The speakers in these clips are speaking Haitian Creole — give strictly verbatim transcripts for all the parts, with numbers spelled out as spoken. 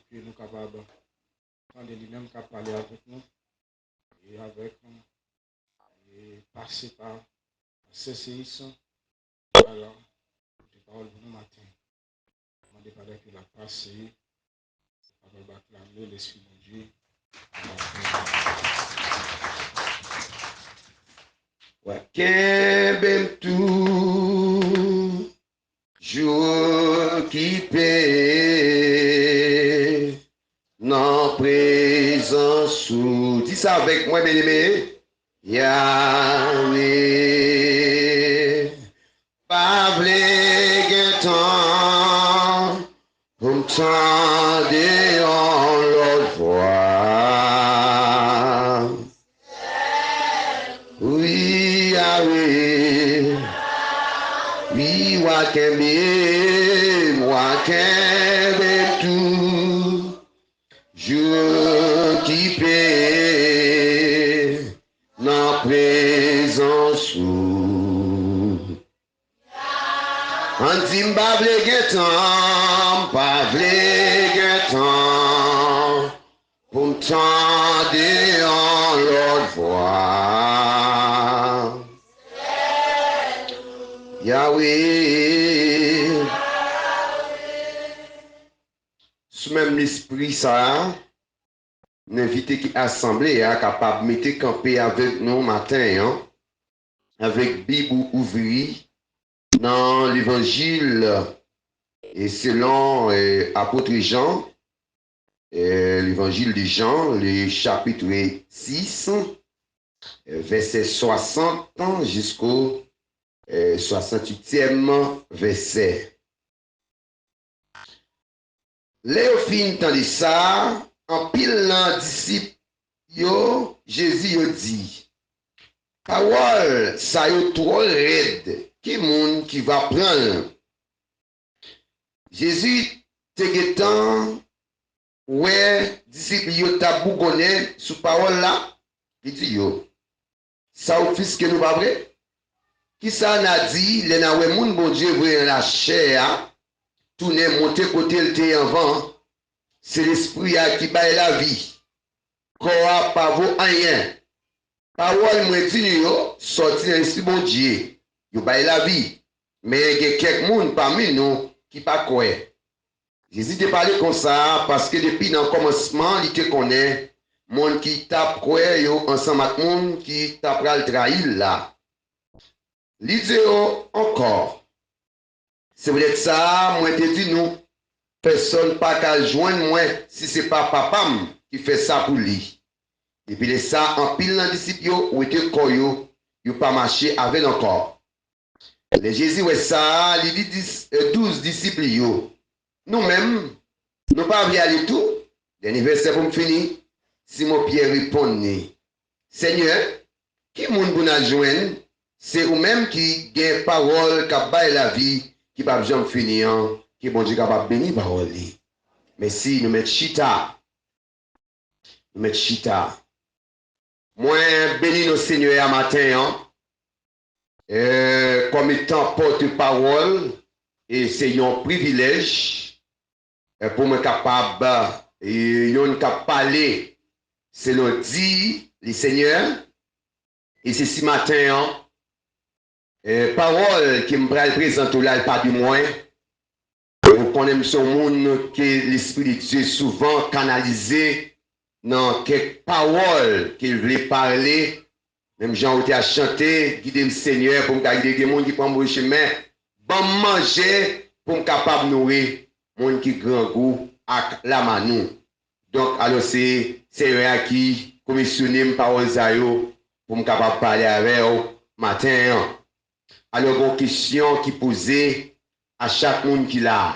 ke nou kapab tande li menm k ap pale avèk nou, e avèk, e pase pa seseyis, ala, pote pawòl pou nou maten. Mande pandan ke l ap pase, kapab aklame Lespri Bondye. Wa kenbe m toujou okipe nan prezans ou. Di sa avèk mwen, byeneme. Yawe, pa vle gen tan pou m tande yon lòt vwa. Wi, Yawe, wi, wa kenbe m, wa kenbe m tou. Jou ki pe nan prezans ou. Ann di m pa vle gen tan, m pa vle gen tan pou m tande yon lòt vwa. Yawe. Sou menm lespri sa a, m envite ki asanble a kapab mete kanpe avèk nou maten an, avèk Bib ou ouvri nan Levanjil e selon, e, apot Jan, e, Levanjil de Jan, le chapitre six, e, vèsè swasant jisko, e, swasantuityèm vèsè. Lè yo fin tande sa, anpil nan disip yo, Jezi yo di, pawòl sa yo twò rèd, ki moun ki va pran l? Jezi te gentan wè disip li yo t ap bougonnen sou pawòl la, li di yo, sa ofiske nou pa vre? Kisa n a di lè n a wè moun Bondye voye nan lachè a tounen monte kote l te ye anvan an? Se Lespri a ki bay lavi. Kò a pa vo anyen. Pawòl mwen di nou yo sòti nan Lespri Bondye. Yo bay lavi. Men gen kèk moun pami nou ki pa kwè. Jezi te pale konsa paske depi nan kòmansman li te konnen moun ki t ap kwè yo ansanm ak moun ki ta pral trayi l la. Li di yo ankò, se poutèt sa a mwen te di nou, pèsonn pa ka jwenn mwen si se pa Papa m ki fè sa pou li. Depi lè sa a, anpil nan disip yo wete kò yo, yo pa mache avè l ankò. Lè Jezi wè sa, li di dis, e, douz disip li yo, nou menm, nou pa vle ale tou? Dènye vèsè pou m fini. Simon Pyè reponn li, Senyè, ki moun pou n al jwenn? Se ou menm ki gen pawòl k ap bay lavi ki p ap janm fini an. Ke Bondye kapab beni pawòl li. Mèsi, nou mèt chita. Nou mèt chita. Mwen beni non Senyè a maten an, e, kòm etan pòtepawòl, e se yon privilèj, e, pou mwen kapab, e, youn k ap pale selon di li Senyè, e se si maten an, e, pawòl ke m pral prezante w la, l pa de mwen. Ou konnen m se yon moun ke Lespri de Dye souvan kanalize nan kèk pawòl ke l vle pale. Menm jan ou te ap chante, gide m Senyè pou m ka gide, gen moun ki pran move chemen. Ban m manje pou m kapab nouri moun ki grangou ak lamanou. Donk, alò se Senyè a ki komisyone m pawòl sa yo pou m kapab pale avè w maten an. Alò, gon kesyon ki poze a chak moun ki la a,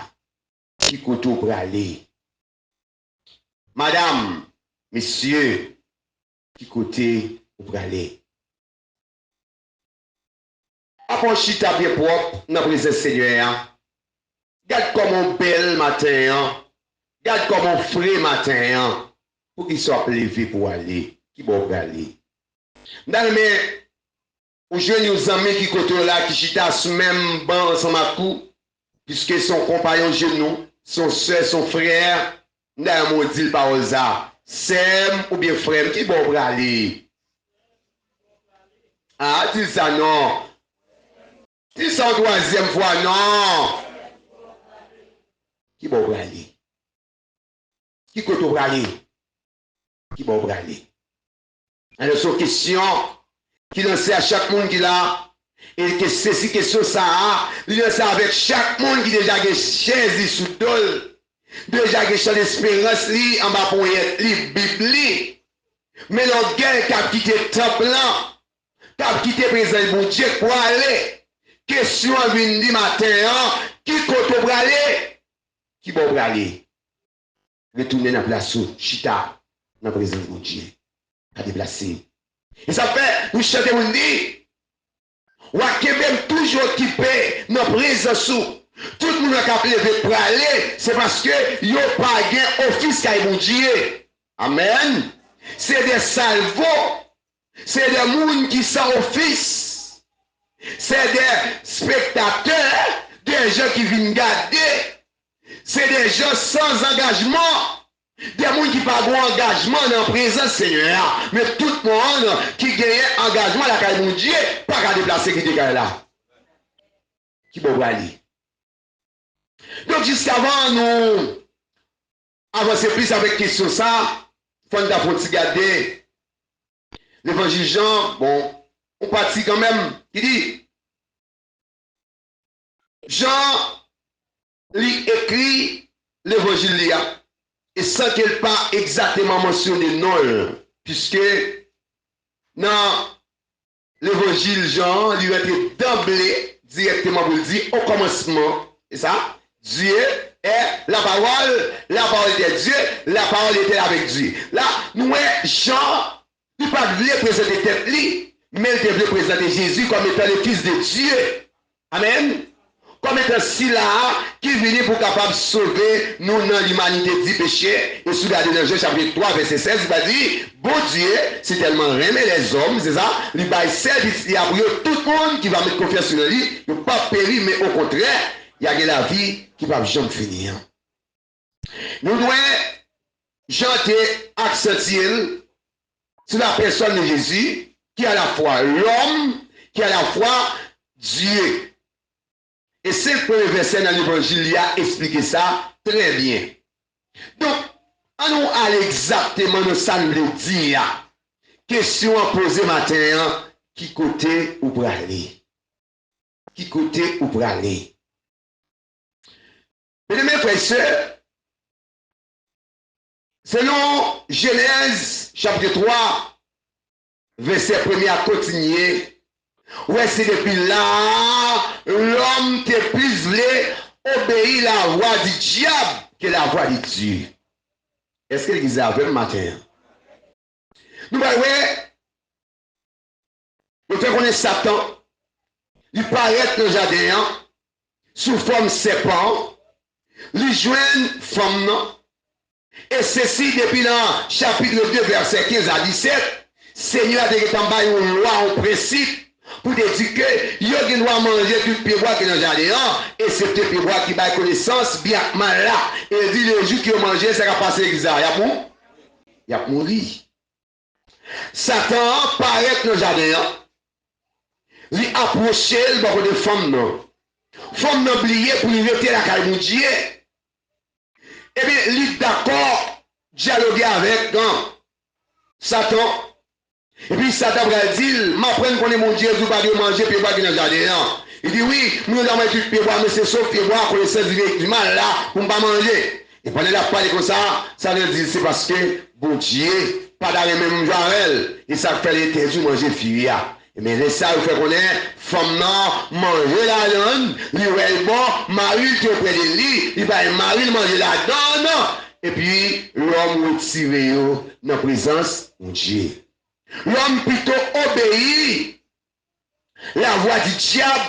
ki kote w prale? Madanm, mesye, ki kote w prale? Apa w chita byen pwòp nan prezans Senyè a. Gad kòman w bèl maten an. Gad kòman w fre maten an. Poukisa w ap leve pou w ale? Ki bò w prale? M ta renmen ou jwenn yon zanmi ki kote w la, ki chita sou menm ban ansanm ak ou, piske se yon konpayon je nou, se yon sè, se yon frè M ta renmen w di l pawòl sa. Sè m oubyen frè m, ki bò w prale? A, di l sa non. Di sa yon twazyèm fwa non. Ki bò w prale? Ki kote w prale? Ki bò w prale? Alò, se yon kesyon ki lanse a chak moun ki la. E ke se si kesyon sa a, li lanse avèk chak moun ki deja gen chèz li sou do l, deja gen chan esperans li anba ponyèt li, Bib li. Men lògèy k ap kite tanp lan, k ap kite prezans Bondye k prale. Kesyon an vin di maten an, ki kote w prale? Ki bò w prale? Retounen nan plas ou, chita nan prezans Bondye. Pa deplase. E sa fè, nou chante pou n di, w a kenbe m toujou okipe nan prezans ou. Tout moun nan k ap leve prale, se paske yo pa gen ofis kay Bondye. Amèn. Se de salvo, se de moun ki san ofis, se de spektatè, de jan ki vin gade, se de jan san angajman, de moun ki pa gen angajman nan prezans Senyè a. Men tout moun ki genyen angajman lakay Bondye pa ka deplase kite kay la. Ki bò w prale? Donk, jiskavan nou avanse plis avèk kesyon sa, fò n ta fè yon ti gade Levanjil Jan, bon, yon pati kanmenm, ki di, Jan li ekri levanjil li a, e san ke l pa egzakteman mansyone non l, piske nan levanjil Jan an, li rantre danble dirèkteman pou l di, au commencement, e sa, Dieu est la parole, la parole était Dieu, la parole était avec Dieu. La, nou wè Jan, li pa t vle prezante tèt li, men l te vle prezante Jezi kòm etan le Fils de Dieu. Amèn. Kòm etan sila a ki vini pou kapab sove nou nan limanite di peche. E si w gade nan Jan chapit twa, vèsè sèz, li va di, Bondye si tèlman renmen lèzòm, se sa, li bay sèl pitit li a pou yo, tout moun ki va met konfyans yo nan li, yo p ap peri, men okontrè, y a gen lavi ki p ap janm fini an. Nou dwe Jan te aksantye l sou la pèsòn de Jezi, ki alafwa lòm, ki alafwa Dye. E senk premye vèsè nan levanjil li a esplike sa trè byen. Donk, ann nou ale egzakteman nan sa n vle di a. Kesyon an poze maten an, ki kote ou prale? Ki kote ou prale? Byeneme frè e sè, selon Jenèz chapit twa, vèsè premye a kontinye, ou wè se depi la a, lòm te plis vle obeyi lavwa di dyab ke lavwa de Dye. Èske legliz la avè m maten an? Nou pral wè, yo fè konnen Satan, li parèt nan jaden an sou fòm sèpan, li jwenn fanm nan, e sesi depi nan chapit de vèsè kenz a disèt, Senyè a te gentan bay yon lwa, yon prensip, pou te di ke yo gen dwa manje tout pyebwa ki nan jaden an, eksepte pyebwa ki bay konesans byen ak mal la. E li di, lejou ke yo manje, sa k ap pase legliz la, y ap mou-, y ap mouri. Satan an parèt nan jaden an. Li apwoche l bò kote fanm nan. Fanm nan bliye pou li rete lakay Bondye. Ebyen, li dakò dyaloge avèk, an, Satan. Epi Satan pral di l, m aprann konnen Bondye di w pa dwe manje pyebwa ki nan jaden an. Li di, wi, m gen dwa manje tout pyebwa, men se sof pyebwa konesans di byen ak di mal la pou m pa manje. E pandan l ap pale konsa, Satan di l, se paske Bondye pa ta renmen moun jwe avè l. E sa k fè l entèdi w manje fwi a. Ebyen, lè sa yo fè konnen, fanm nan manje ladann, li wè l bon, mari l te prè de li, li bay mari l manje ladann, epi lòm retire yo nan prezans Bondye. Lòm pito obeyi lavwa di dyab.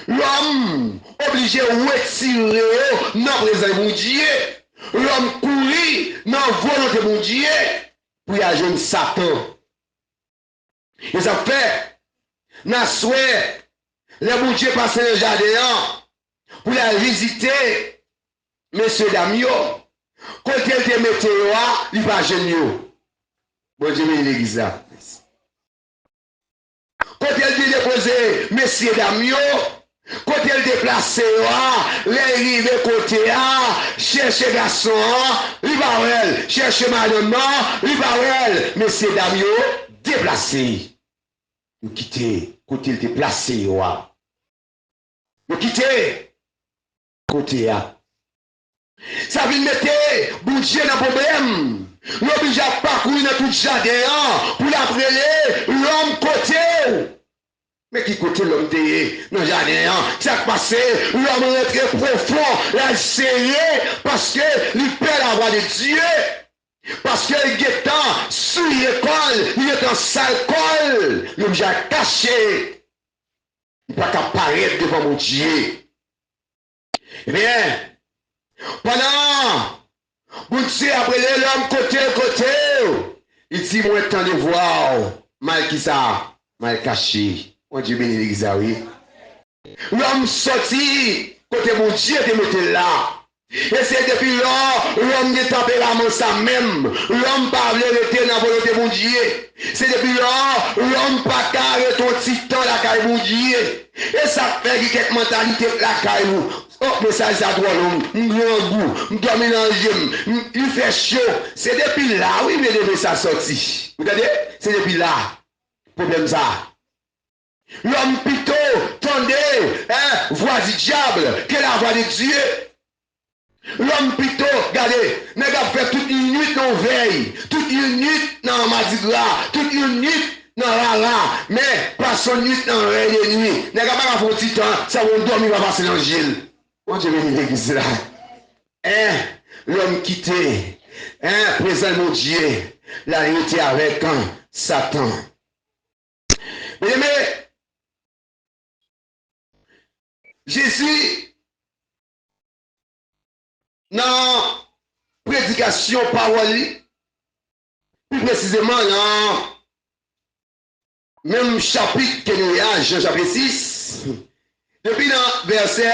Lòm oblije retire yo nan prezans Bondye. Lòm kouri nan volonte Bondye pou y al jwenn Satan. E sa fè, n a swè, lè Bondye pase nan jaden an pou l al vizite mesyedam yo, Kote l te mete yo a, li pa jwenn yo. Bondye beni legliz la. Kote l te depoze mesyedam yo, kote l te plase yo a, lè l rive kote a, chèche gason an, li pa wè l, chèche madanm nan, li pa wè l. Mesyedam yo deplase. Yo kite kote l te plase yo a. Yo kite kote a. Sa vin mete Bondye nan pwoblèm. Li oblije ap pakouri nan tout jaden an pou l ap rele lòm kote w. Men ki kote lòm te ye nan jaden an. Sa k pase? Lòm rantre pwofon, l al sere, paske li pè lavwa de Dye. Paske li gentan souye kò l, li gentan sal kò l. Li oblije al kache. Li pa ka parèt devan Bondye. Ebyen, pandan Bondye ap rele lòm kote l, kote w, li di, mwen tande vwa w, m al kisa? M al kache. Bondye beni legliz la, wi. Lòm sòti kote Bondye te mete l la. E se depi lò lòm gen tanperaman sa menm, lòm pa vle rete nan volonte Bondye. Se depi lò lòm pa ka rete yon ti tan lakay Bondye. E sa k fè gen kèk mantalite k lakay ou. Oh, mesaj sa twò long. M grangou. M dòmi nan ranje m. M, li fè cho. Se depi la, wi, byeneme, sa sòti. Ou tande? Se depi la. Pwoblèm sa. Lòm pito tande, en, vwa di dyab ke lavwa de Dye. Lòm pito, gade, nèg ap fè tout yon nwit nan yon vèy, tout yon nwit nan madigra, tout yon nwit nan rara, men pase yon nwit nan rèy de nwi. Nèg la pa ka fè yon ti tan san yon dòmi pa pase nan je l. Bondye beni legliz la. En, lòm kite, en, prezans Bondye, l al rete avèk, en, Satan. Byeneme, Jezi, nan predikasyon pawòl li, pi presizeman nan menm chapit ke nou ye a, Jan chapit sis, depi nan vèsè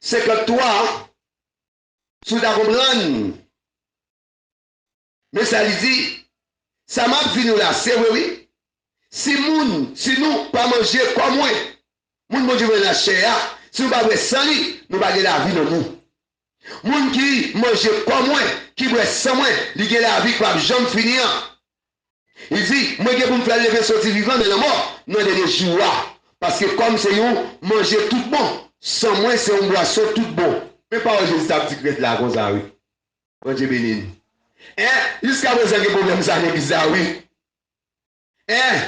senkant twa, si w ta konprann, men sa li di, sa m ap di nou la, se vre wi. Si moun, si nou pa manje kò mwen, moun Bondye voye nan chè a, si nou pa bwè san li, nou pa gen lavi nan nou. Moun ki manje kò mwen, ki bwè san mwen, li gen lavi ki p ap janm fini an. Li di, mwen gen pou m fè l leve soti vivan nan lanmò nan dènye jou a. Paske kò m se yon manje tout bon, san mwen se yon bwason tout bon. Men pawòl Jezi t ap di krèt la konsa wi. Bondye beni n. En, jiska prezan gen pwoblèm sa legliz la wi. En,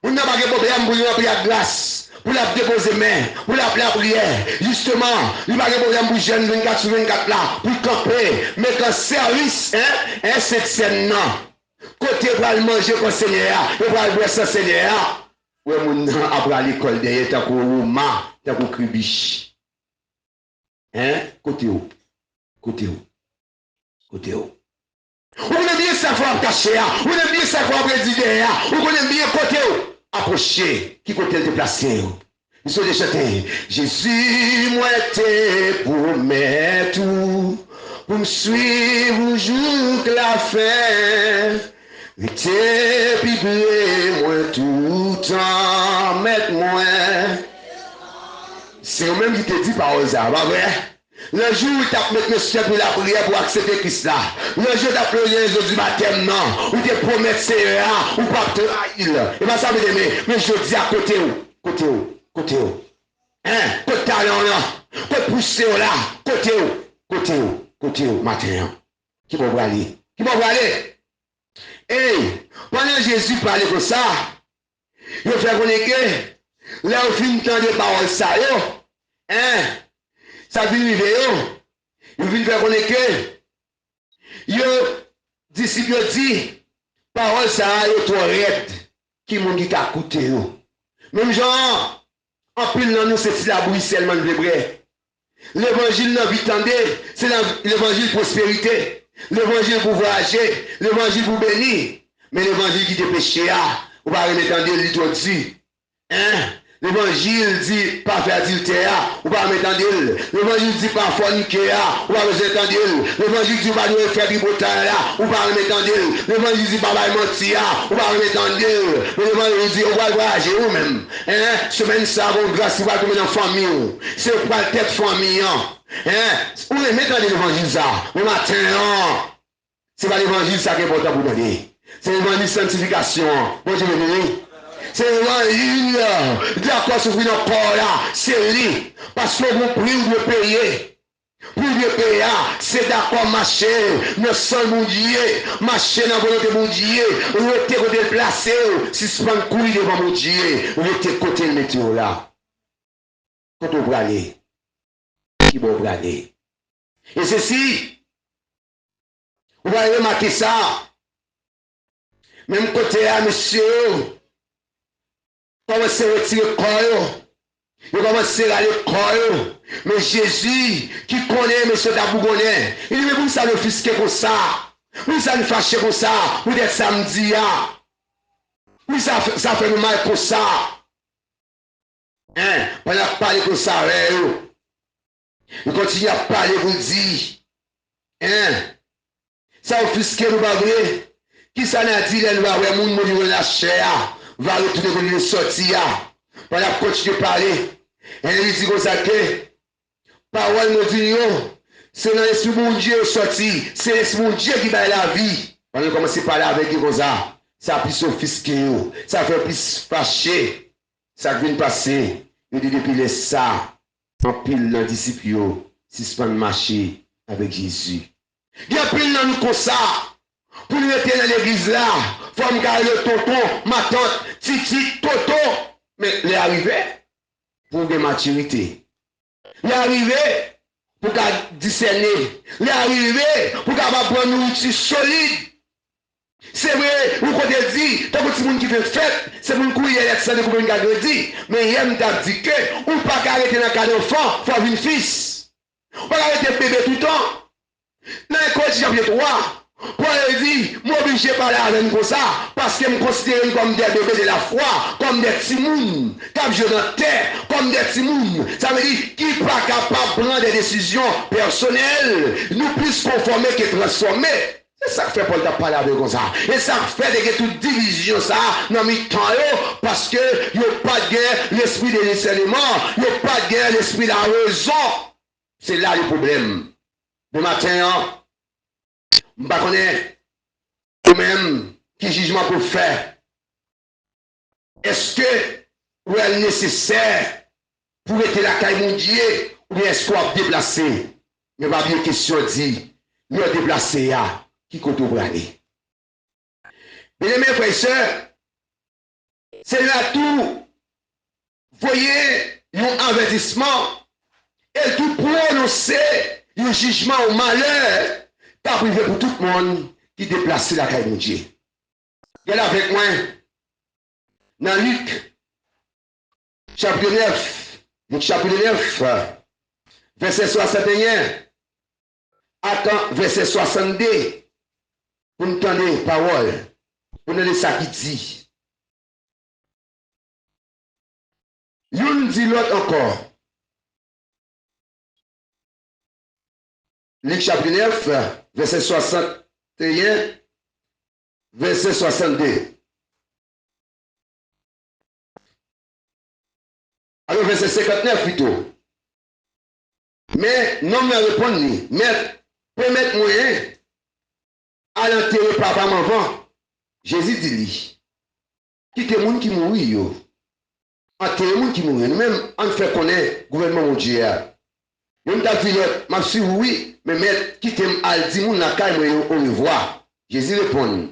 moun nan pa gen pwoblèm pou li ranpli ak gras, pou l ap depoze men, pou l ap lapriyè. Jisteman, li pa gen pwoblèm pou jèn vennkat sou vennkat la, pou l kanpe, met an sèvis, en, en, Sentsèn nan. Kote yo pral manje kò Senyè a, yo pral bwè san Senyè a. Ou wè moun nan ap rale kò l dèyè tankou woma, tankou kribich. En, kote w? Kote w? Kote w? Ou konnen byen sa fwa w ap kache a, ou konnen byen sa fwa w ap redi dèyè a, ou konnen byen kote w apwoche, ki kote l te plase w. Misye te chante, Jezi, mwen te pwomèt ou pou m swiv ou jouk lafen. Rete pi pre mwen toutan, Mèt mwen. Se ou menm ki te di pawòl sa a, pa vre? Nan jou ou t ap met mesye pou lapriyè pou aksepte Kris la, nan jou ou t ap plede lezo di batèm nan, ou te pwomèt Seyè a ou p ap trayi l. E pa sa, byeneme, men jodi a, kote w? Kote w? Kote w? En, kot talan w lan? Kot pouse w la? Kote w? Kote w? Kote w maten an? Ki bò w prale? Ki bò w prale? Ey, pandan Jezi pale konsa, yo fè konnen ke lè yo fin tande pawòl sa yo, en, sa vin rive yo, yo vin fè konnen ke yo, disip yo di, pawòl sa a yo twò rèd, ki moun ki ka koute yo? Menm jan an, anpil nan nou se ti labouyi sèlman n vle bwè. Levanjil nan vi tande, se levanjil pwosperite, levanjil pou vwayaje, levanjil pou beni. Men levanjil ki te peche a, ou pa renmen tande l, li twò di. En, Levanjil di pa fè adiltè a, ou pa renmen tande l. Levanjil di pa fònike a, ou pa bezwen tande l. Levanjil di ou pa dwe fè tripotay la, ou pa renmen tande l. Levanjil di pa bay manti a, ou pa renmen tande l. Men levanjil di ou pral vwayaje ou menm. Hein? Semèn sa a, gon gras ki pral tonbe nan fanmi w. Se ou k pral tèt fanmi an. Hein? Ou renmen tande levanjil sa. Men maten an, se pa levanjil sa ki enpòtan pou w tande. Se levanjil sanntifikasyon an. Bondye beni w. Se levanjil dakò soufri nan kò w la. Se li. Paske w gon pri w dwe peye. Pri w dwe peye a, se dakò mache nan san Bondye, mache nan volonte Bondye, rete kote l plase w, sispann kouri devan Bondye, rete kote l mete w la. Kote w prale? Ki bò w prale? E sesi, ou pral remake sa, menm kote a, mesye yo kòmanse retire kò yo, yo kòmanse rale kò yo. Men Jezi, ki konnen mesye yo t ap bougonnen, li di, men poukisa nou ofiske konsa? Poukisa nou fache konsa? Poutèt sa m di a? Poukisa sa fè nou mal konsa? Hein, pandan l ap pale konsa avè yo, li kontinye ap pale pou l di, hein, sa ofiske nou pa vre? Kisa n a di lè nou va wè moun mouri nan lachè a va retounen kote li sòti a? Pandan l ap kontinye pale, hein, li di konsa ke pawòl mwen di nou yo, se nan Lespri Bondye yo sòti, se Lespri Bondye ki bay lavi. Pandan l kòmanse pale avèk yo konsa, sa plis ofiske yo, sa fè yo plis fache. Sa k vin pase, yo di depi lè sa, anpil nan disip yo sispann mache avèk Jezi. Gen anpil nan nou konsa, pou n rete nan legliz la, fò m ka rele tonton, matant, titit, toto. Men lè a rive pou w gen matirite. Lè a rive pou w ka disène. Lè a rive pou w kapab pran nouriti solid. Se vre, yon kote di, tankou timoun ki fenk fèt, se pou n kouri dèyè lèt san dekoupe vin ka grandi. Men yè m t ap di ke ou pa ka rete nan kad anfan, fò w vin fis. Ou pa ka rete bebe toutan. Nan Jan chapitre twa, Pòl di, m oblije pale avè n konsa, paske m konsidere n kòm de bebe de lafwa, kòm de timoun k ap jwe nan tè, kòm de timoun, sa vle di, ki pa kapab pran de desizyon pèsonèl, nou plis konfòme ke transfòme. Se sa k fè Pòl t ap pale avè yo konsa. E sa k fè te gen tout divizyon sa a nan mitan yo, paske yo pa t gen lespri de disèneman, yo pa t gen lespri larezon. Se la le pwoblèm. Men maten an, m pa konnen ou menm ki jijman pou w fè. Èske w wè l nesesè pou w rete lakay Bondye, oubyen èske w ap deplase? Men pa bliye kesyon di, lè w deplase a, ki kote w prale? Byeneme frè e sè, Senyè a tou voye yon avètisman e l tou pwononse yon jijman, yon malè k ap rive pou tout moun ki deplase lakay Bondye. Gade avèk mwen nan Lik, chapit nèf, Lik chapit nèf, vèsè swasanteyen ak vèsè swasannde, pou n tande pawòl, pou n tande sa ki di. Youn di lòt ankò. Lik chapit nèf, vèsè swasanteyen, vèsè swasannde. Alò, vèsè senkantnèf pito. Men nonm nan reponn li, Mèt, pèmèt mwen al antere papa m anvan. Jezi di li, Kite moun ki mouri yo antere moun ki mouri yo. Nou menm, ann fè konnen gouvènman Bondye a. Youn t ap di lòt, M ap swiv ou wi, men Mèt, kite m al di moun lakay mwen yo orevwa. Jezi reponn,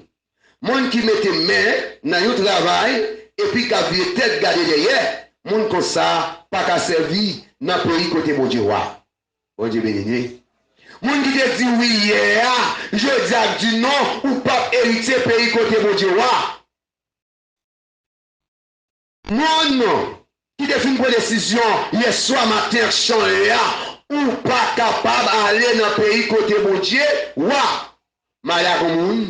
Moun ki mete men nan yon travay epi k ap vire tèt gade dèyè, moun konsa pa ka sèvi nan peyi kote Bondye wa. Bondye beni n wi. Moun ki te di wi yè a, jodi a ap di non, ou p ap erite peyi kote Bondye wa. Moun ki te fin pran desizyon yè swa maten ak chan lè a, ou pa kapab ale nan peyi kote Bondye wa. Malè ak yon moun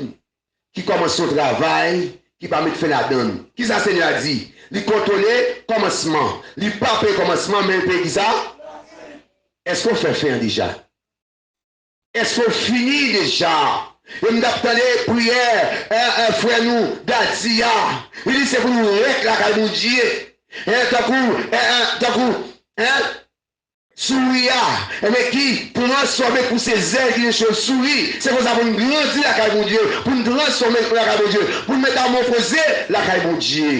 ki kòmanse yon travay ki pa met fen ladan l. Kisa Senyè a di? Li kontwole kòmansman. Li pa peye kòmansman, men li peye kisa? Èske w fè fen an deja? Èske w fini deja? E m t ap tande priyè, eh, eh, frè nou Dadi a. Li di se pou nou ret lakay Bondye. Eh, tankou, eh, eh, tankou, eh, souri a, enben ki transfòme pou se zèl ki dechoule souri. Se konsa pou n grandi lakay Bondye, pou n transfòme lakay Bondye, pou n metamòfoze lakay Bondye.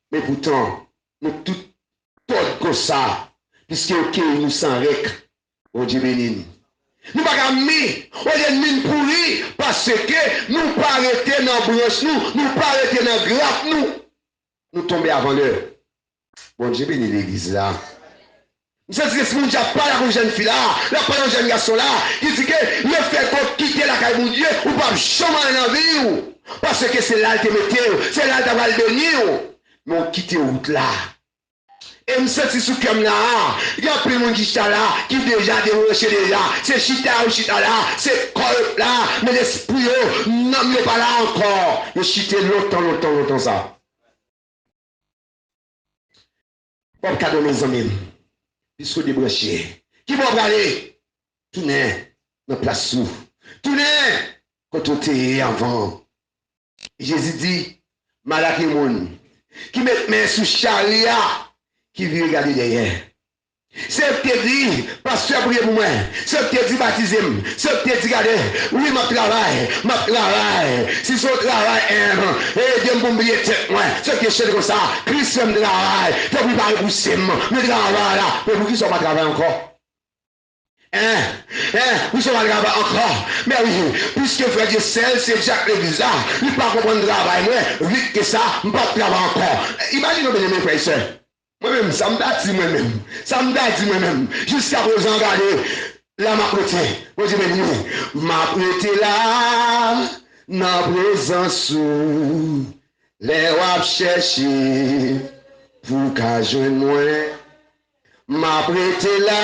Men poutan, nou tout tòd konsa, piske yo keri nou san rèk. Bondye beni n. Nou pa ka mi, olye n mi n pouri, paske nou pa rete nan branch nou, nou pa rete nan grap nou. Nou tonbe avan lè. Bondye beni legliz la. M santi se moun ki ap pale ak yon jèn fi la, l ap pale ak yon jèn gason la, ki di ke lefètke w kite lakay Bondye, ou p ap janm anyen nan vi w. Paske se la l te mete w, se la l ta pral beni w. Men w kite wout la. E m santi sou kè m la a, gen anpil moun ki chita la, ki deja debranche deja. Se chita yo chita la, se kò yo la, men lespri yo, nanm yo pa la ankò. Yo chite lontan, lontan, lontan sa. W ap ka dòmi, zanmi m, piske w debranche. Ki bò w prale? Tounen nan plas ou. Tounen kote w te ye anvan. Jezi di, malad ki moun ki met men sou chari a, ki vire gade dèyè. Se yo ki te di, pastè, priye pou mwen. Se yo ki te di, batize m. Se yo ki te di, gade, wi, m ap travay, m ap travay. Si se yon travay, en, ede m pou m bliye tèt mwen. Se yo ki te chante konsa, Kris fè m travay, tanpri pa repouse m. Men travay la, men poukisa w pa travay ankò? Hein? Hein? Ou se mal travay ankò. Men wi, piske frè Dyesèl se dyak legliz la, li pa konprann travay mwen, vit ke sa, m p ap travay ankò. Imajine w, byeneme frè e sè. Mwen menm, sa m ta di mwen menm, sa m ta di mwen menm, jiskaprezan, gade, la m ap rete. Bondye beni nou. M ap rete la, nan prezans ou. Lè w ap chèche pou w ka jwenn mwen, m ap rete la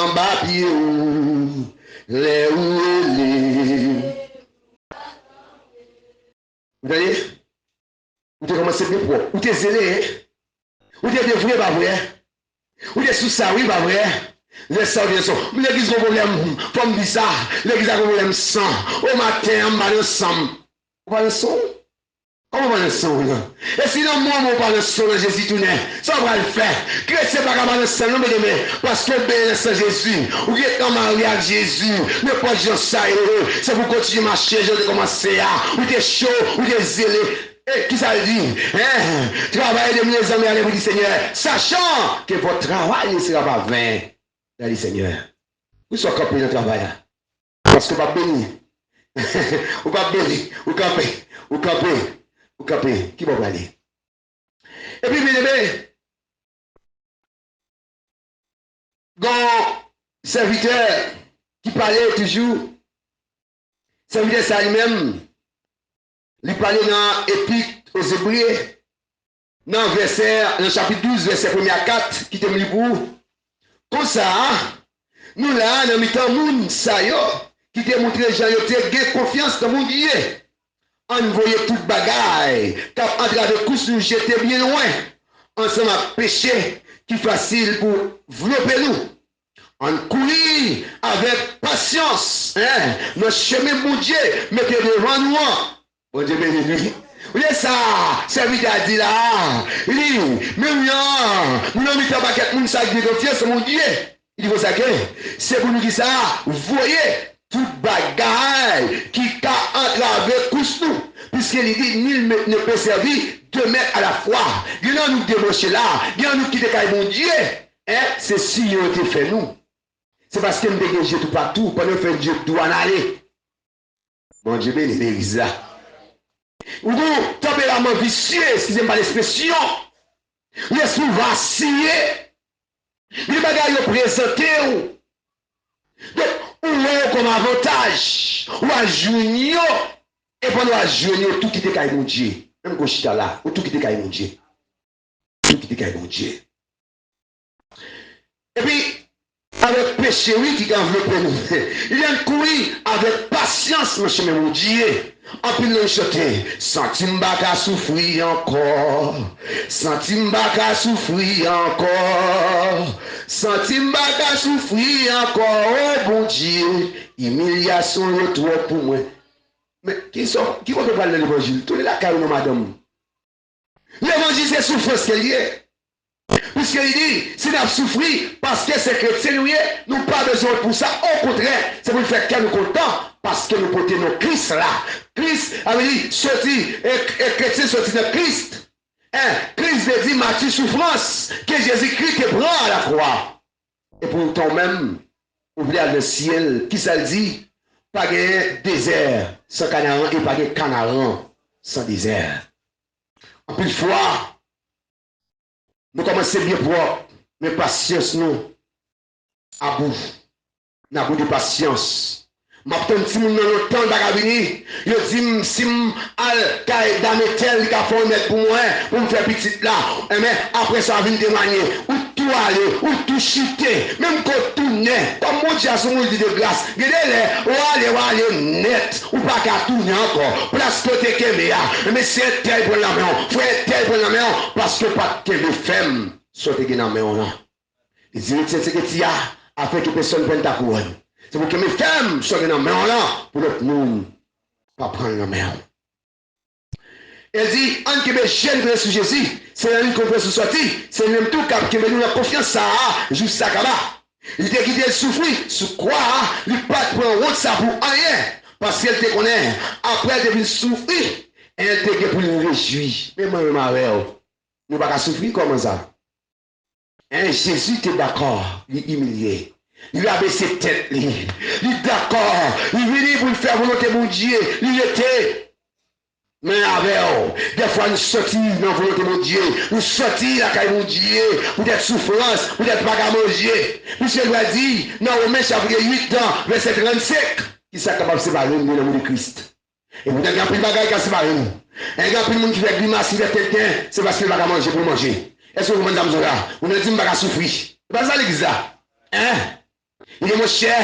anba pye w lè ou rele. Ou tande? Ou te kòmanse byen pwòp. Ou te zele, en? Ou te devwe, pa vre? Ou te sou sa, wi, pa vre? Lè sa, ou te sou. Legliz gon pwoblèm, fò m di sa. Legliz la gon pwoblèm san. O maten an, m pa nan san m. Ou pa nan san w? Kòman w pa nan san w nan? E si nan moman w pa nan san w nan, Jezi tounen, sa w pral fè? Kretyen pa ka pa nan san l non, byeneme, paske w benyen nan san Jezi. Ou gentan marye ak Jezi. Nenpòt jan sa ye, se pou w kontinye mache jan w te kòmanse a. Ou te cho, ou te zele. E kisa l di? Hein? Travaillez de mieux en mieux à l'œuvre du Seigneur, sachant que votre travail ne sera pas vain dans le Seigneur. Ou swa kanpe nan travay la. Paske w p ap beni. Ou p ap beni. Ou kanpe. Ou kanpe. Ou kanpe. Ki bò w prale? Epi, byeneme, gon sèvitè ki pale toujou. Sèvitè sa li menm, li pale nan Epître aux Hébreux, nan vèsè, nan chapit douz, vèsè premye a kat, kite m li pou ou. Konsa, nou la nan mitan moun sa yo ki te montre jan yo te gen konfyans nan Bondye. Ann voye tout bagay k ap antrave kous nou jete byen lwen, ansanm ak peche ki fasil pou vlope nou. Ann kouri avèk pasyans, en, nan chemen Bondye mete devan nou an. Bondye beni nou. Ou tande sa sèvitè a di la a? Li di, men wi an, nou nan mitan pakèt moun sa ki gen konfyans nan Bondye. Li di konsa ke se pou nou kisa? Voye tout bagay ki ka antrave kous nou. Piske li di, nul ne peut servir deux maîtres à la fois. Gen nan nou debranche la, gen nan nou kite kay Bondye. En, se siye yo te fè nou. Se paske m te gen je toupatou, pandan yo fè je dwàn ale. Bondye beni legliz la. Ou gon tanperaman visye, eskize m pa lespresyon. Lespri w vasiye. Gen bagay yo prezante w. Donk, ou wè yo kòm avantaj. Ou al jwenn yo. E pandan w al jwenn yo, ou tou kite kay Bondye. Menm kou w chita la, ou tou kite kay Bondye. Tou kite kay Bondye. Epi, avèk peche. cheri ki ka anvlope nou. Li ann kouri avèk pasyans nan chemen Bondye. Anpil nan nou chante, santi m pa ka soufri ankò. Santi m pa ka soufri ankò. Santi m pa ka soufri ankò. O Bondye, imilyasyon yo twòp pou mwen. Men, ki sa, ki kote w pral nan levanjil? Tounen lakay ou non, madanm. Levanjil se soufrans ke l ye. Piske li di, si n ap soufri, paske se kretyen nou ye, nou pa bezwen wont pou sa. Okontrè, se pou n fè kè nou kontan, paske nou pote non Kris la. Kris, sa vle di, soti, e, e kretyen soti nan Kris. En, Kris vle di mati soufrans ke Jezikri te pran alakwa. Epoutan w menm, ou vle al nan syèl, kisa l di? Pa genyen dezè san Kanaran e pa gen Kanaran san dezè. Anpil fwa, nou kòmanse byen pwòp, men pasyans nou abou. N abou de pasyans. M ap tann timoun nan lontan, l pa ka vini. Yo di m, si m al kay dam entèl, li ka fè yon remèd pou mwen, pou m fè pitit la. Enben, apre sa, vin temwanye. Ou tou ale, ou tou chite. Menm ke w tounen, kòm Bondye a se yon Bondye de gras. Gen de lè, w ale, w ale nèt. Ou pa ka tounen ankò. Plas ke w te kenbe a, enben, se entèl pran l nan men w. Frè entèl pran l nan men w, paske w pa t kenbe fèm sa w te gen nan men w lan. Li di, retire seketi a, afin ke pèsonn pèn ta kouwòn. Se pou w kenbe fèm sa w gen nan men w lan, pou lòt moun pa pran l nan men w. El di, ann kenbe je n sou Jezi. Se nan li konfyans nou sòti. Se li menm tou k ap kenbe nou nan konfyans sa a, jou sa kaba. Li te kite l soufri sou kwa a, li pa t pran wont sa pou anyen, paske l te konnen, apre l te fin soufri, en, l te gen pou l rejwi. Men mwen menm avè w, nou pa ka soufri kòman sa? En, Jezi te dakò, li imilye. Li rabese tèt li. Li dakò, li vini pou l fè volonte Bondye. Li rete. Men avè w, dèfwa nou sòti nan volonte Bondye. Nou sòti lakay Bondye poutèt soufrans, poutèt pa ka manje. Piske l pral di nan Women chapit uit, vèsè trannsenk, kisa k kapab separe m de lanmou de Kris? Epoutan, gen anpil bagay k ap separe nou. En, gen anpil moun ki fè grimas, ki fè tenten, se paske l pa ka manje pou l manje. Èske w konprann sa m di w la? Moun nan di, m pa ka soufri. Se pa sa legliz la. En? Li di, monchè,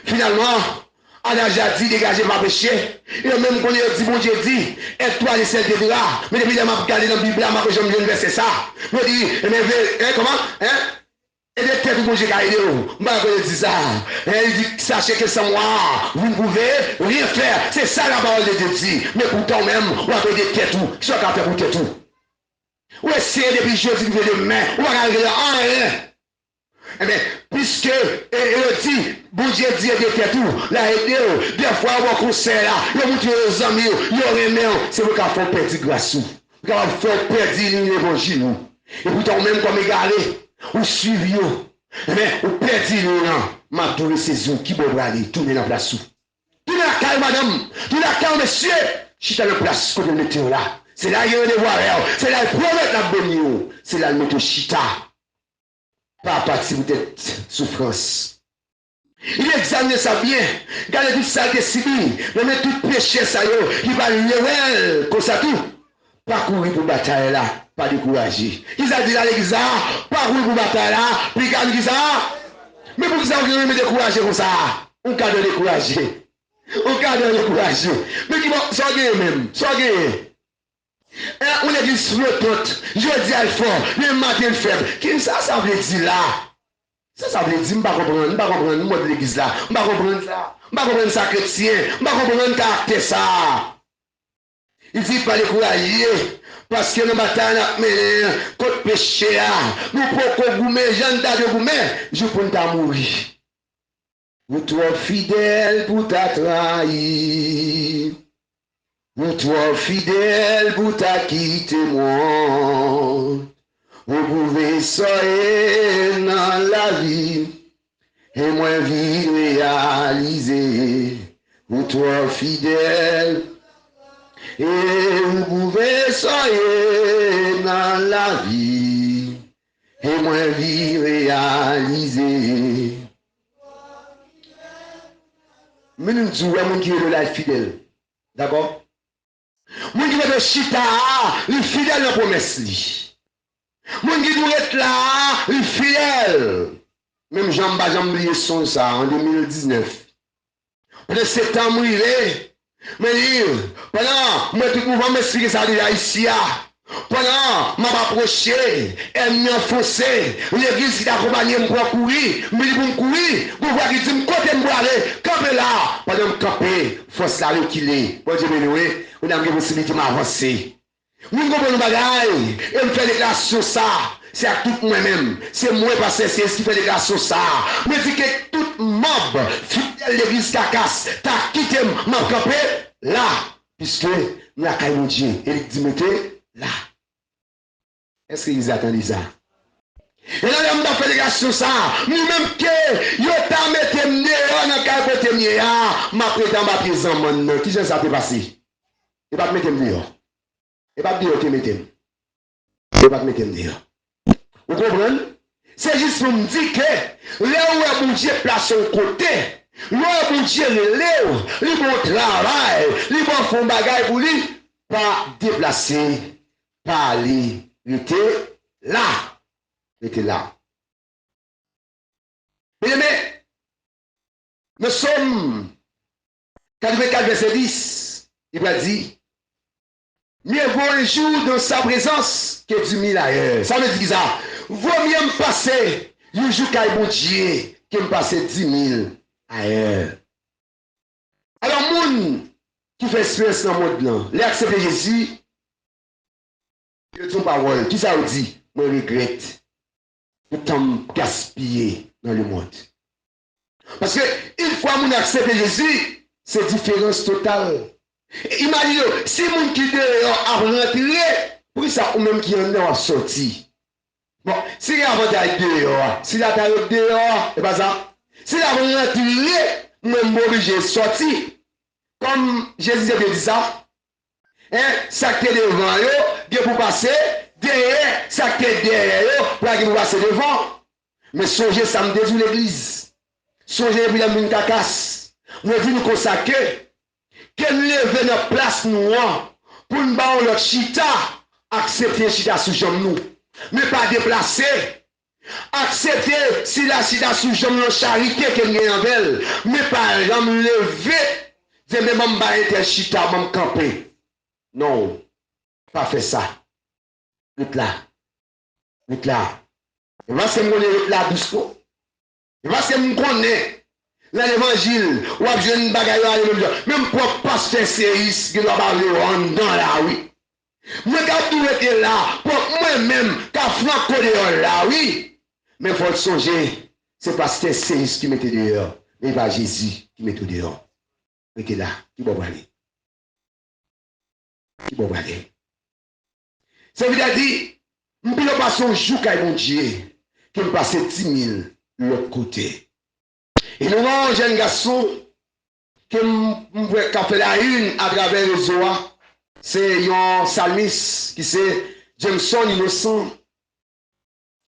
finalman, adaj la di, degaje pa peche. E yo menm konnen yo di, Bondye di, aide-toi de celle de drap. Men depi lè m ap gade nan Bib la, m pa ko janm jwenn vèsè sa. Yo di, enben, ve, en, kòman? En? Ede tèt ou, Bondye ka ede w. M pa kwè yo di sa. En, li di, sachez que sans moi, vous ne pouvez rien faire. Se sa la parole de Dieu dit. Men poutan w menm, w ap ede tèt ou. Kisa w ka fè pou tèt ou? Ou eseye depi jodi rive demen, ou pa ka regle anyen. Enben, piske, e, e yo di, Bondye di ede tèt ou, l a ede w. Dèfwa yo ba w konsèy la, yo moutre yo zanmi w, yo renmen w, se pou yo ka fè w pèdi gras ou. Yo kapab fè w pèdi liy levanjil ou. Epoutan ou menm kòm egare, ou swiv yo. Men, ou pèdi liy lan, m ap di w resezi w, kibò w prale, tounen nan plas ou. Tounen lakay ou, madanm, tounen lakay ou, mesye, chita nan plas kote l mete w la. Se la l gen randevou avè w, se la l pwomèt l ap beni w, se la l mete w chita. Pa pati poutèt soufrans. Li egzamine sa byen, gade tout sa l te sibi, nan men tout peche sa yo, li pa leve l konsa tou. Pa kouri pou batay la, pa dekouraje. Kisa l di la legliz la? Pa kouri pou batay la, piga nou kisa? Men poukisa w gen renmen dekouraje konsa? Yon gadò dekouraje. Yon gadò dekouraje. Men ki bò, sa w genyen menm? Sa w genyen? E, yon legliz flotant. Jodi a l fò, demen maten l fèb. Kisa sa vle di la? Sa sa vle di? M pa konprann, m pa konprann mòd legliz la. M pa konprann sa. M pa konprann sa kretyen. M pa konprann karaktè sa. Li di, pa dekouraje, paske nan batay n ap mennen kont peche a, nou poko goumen jan n ta dwe goumen, jouk pou n ta mouri. Ou twò fidèl pou ta trayi. Ou twò fidèl pou ta kite m wont. Ou pwouve sa w ye nan lavi, e mwen vin reyalize. Ou twò fidèl, e ou pwouve sa w ye nan lavi, e mwen vin reyalize. Men nou di w wè moun ki rele w la, l fidèl. Dakò? Moun ki mete w chita a, li fidèl nan pwomès li. Moun ki di w ret la a, li fidèl. Menm jan m pa janm bliye sonj sa a, an de mil diznèf. Pandan septanm rive, men li, pandan m wè tout mouvman, m esplike sa deja isi a. Pandan m ap apwoche, ènmi an fonse, legliz ki t akonpanye m pran kouri, m vini pou m kouri, gon vwa ki di m, "Kote m prale? Kanpe la!" Pandan m kanpe, fòs la rekile. Bondye beni w, wi. Kounye a m gen posiblite m avanse. Moun konprann yon bagay, e m fè deklarasyon sa, se ak tout mwen menm. Se mwen, pastè Seyis, ki fè deklarasyon sa. Mwen di ke tout manb fidèl legliz Kakas ta kite m, m ap kanpe la, piske m lakay Bondye. E li di m rete la. Èske legliz la tande sa? E nan lè m t ap fè deklarasyon sa, ni menm ke yo ta mete m deyò nan kay kote m ye a, m ap rete anba pye zanmann nan. Kijan sa te pase? E pa t mete m deyò. E pa t deyò te mete m. E pa t mete m deyò. Ou konprann? Se jis pou m di ke lè ou wè Bondye plase w kote, lè ou wè Bondye rele w, li ba w travay, li ba w fè yon bagay pou li, pa deplase, pa ale, rete la. Rete la. Byeneme, nan Sòm katrevennkat, vèsè dis, li pral di, "Mieux vaut un jour dans sa présence que dix mille ailleurs." Sa vle di kisa? Vo mye m pase yon jou kay Bondye ke m pase dis mil ayè. Alò, moun ki fè eksperyans nan mond lan, lè aksepte Jezi, yo di yon pawòl. Kisa yo di? "Mwen regrèt pou tan m gaspiye nan lemonn." Paske, yon fwa moun aksepte Jezi, se diferans total. Imajine w, si moun ki deyò ap rantre, poukisa ou menm ki anndan w ap sòti? Bon, si gen avantay deyò a, si l ata yo deyò a, e pa sa? Si l ap rantre, mwen m oblije sòti. Kòm Jezi te byen di sa, en, sa k te devan yo gen pou pase dèyè, sa k te dèyè yo pral gen pou pase devan. Men sonje sa m te di w legliz. Sonje depi lè m vin Kakas, mwen di nou konsa ke, ke n leve nan plas nou an pou n ba yon lòt chita, aksepte chita sou janm nou. Men pa deplase. Aksepte sila chita sou janm nan, charite ke n gen anvè l. Men pa janm leve, di, "Men ban m bay entèl chita, ban m kanpe." Non, pa fè sa. Ret la. Ret la. E paske m konnen ret la dous, non. E paske m konnen nan levanjil, w ap jwenn bagay yo ale menm jan. Menm pwòp pastè Seyis gen dwa pa vle w anndan la, wi. Mwen k ap tou rete la, pwòp mwen menm k ap flanke w deyò la, wi. Men fò w sonje, se pastè Seyis ki mete deyò, men e pa Jezi ki mete w deyò. Rete la, ki bò w prale? Ki bò w prale? Sèvitè di, "M pito pase yon jou kay Bondye ke m pase dis mil lòt kote." E nou gen yon jèn gason ke m, m wè k ap fè la une atravè rezo a. Se yon salmis ki se Jameson Innocent.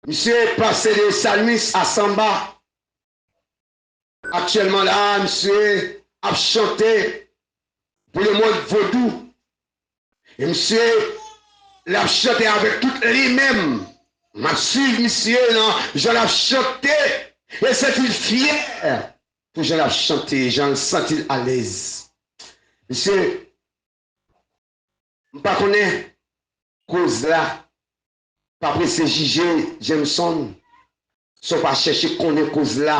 Misye pase de salmis a sanba. Aktyèlman la, misye ap chante pou lemonn vodou. E misye, l ap chante avèk tout li menm. M ap swiv misye nan jan l ap chante. E santi l fyè pou jan l ap chante, jan l santi l alèz. Misye, m pa konnen koz la. Pa prese jije Jameson san w pa chèche konnen koz la.